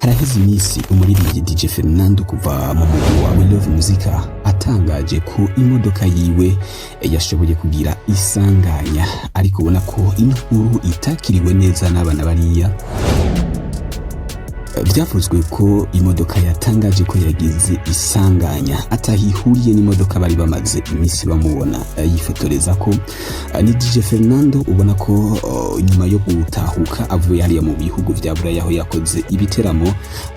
Haraheze iminsi umuririmbyi DJ Fernando kuva mu mugwi wa We Love Muzika atangaje ko imodoka yiwe yashoboye kugira isanganya, ariko ubona ko inkuru itakiriwe neza n'abana bariya. Byavuzwe ko imodoka yatangaje ko yagize isanganya atahihuriye n'imodoka bari bamaze iminsi bamubona yifotoreza ko. Ni DJ Fernando ubona ko nyuma yo gutahuka avuye hariya mu bihugu vya Buraya aho yakoze ibiteramo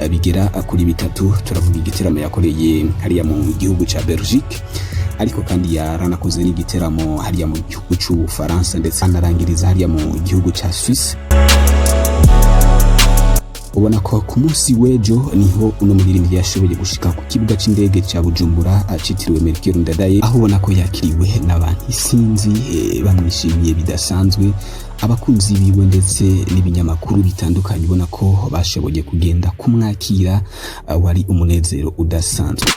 bigera kuri bitatu. Turavuga igiteramo yakoreye hariya mu gihugu ca Belgique, ariko kandi yaranakoze n'igiteramo hariya mu gihugu c'Ubufaransa, ndetse anarangiriza hariya mu gihugu ca Suisse. Ubona ko ku munsi w'ejo niho uno muririmbyi yashoboye gushika ku kibuga c'indege ca Bujumbura citiriwe Melchior Ndadaye, aho ubona ko yakiriwe n'abantu isinzi, bamwishimiye bidasanzwe, abakunzi biwe ndetse n'ibinyamakuru bitandukanye. Ubona ko bashoboye kugenda kumwakira, wari umunezero udasanzwe.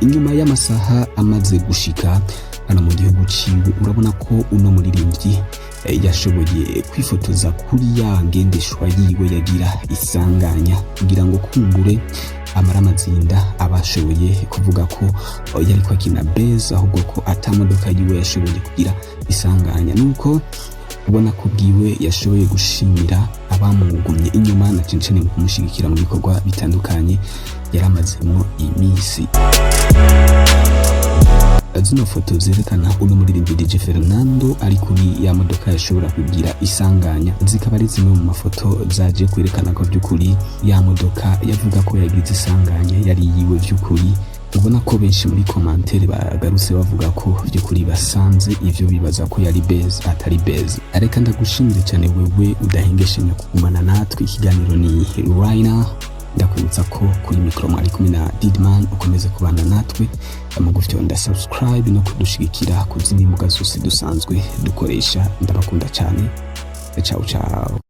Inyuma y'amasaha amaze gushika hano mu gihugu ciwe, urabona ko uno muririmbyi yashoboye kwifotoza kuri ya ngendeshwa yiwe yagira isanganya, kugira ngo kumbure amara amazinda abashoboye kuvuga ko yariko akina buzz, ahubwo ko ata modoka yiwe yashoboye kugira isanganya. Nuko ubona ko bwiwe yashoboye gushimira abamugumye inyuma, na cane cane mu kumushigikira mu bikorwa bitandukanye yaramazemo iminsi. Zino foto zerekana uno muririmbyi DJ Fernando ari kuri ya modoka yashobora kugira isanganya, zikaba ari zimwe mu mafoto zaje kwerekana ko by'ukuri ya modoka yavuga ko yagize isanganya yari yiwe by'ukuri. Ubona ko benshi muri commentaires bagarutse bavuga ko by'ukuri basanze ivyo bibaza ko yari buzz atari buzz. Reka ndagushimire cyane wewe udahengeshanya kugumana natwe. Ikiganiro ni Raina. Ndakwibutsa ko kuri mikoro mwari kumwe na Didman. Ukomeze kubana natwe mu gufyonda subscribe no kudushigikira ku zindi mbuga zose dusanzwe dukoresha. Ndabakunda cyane. Ciao ciao.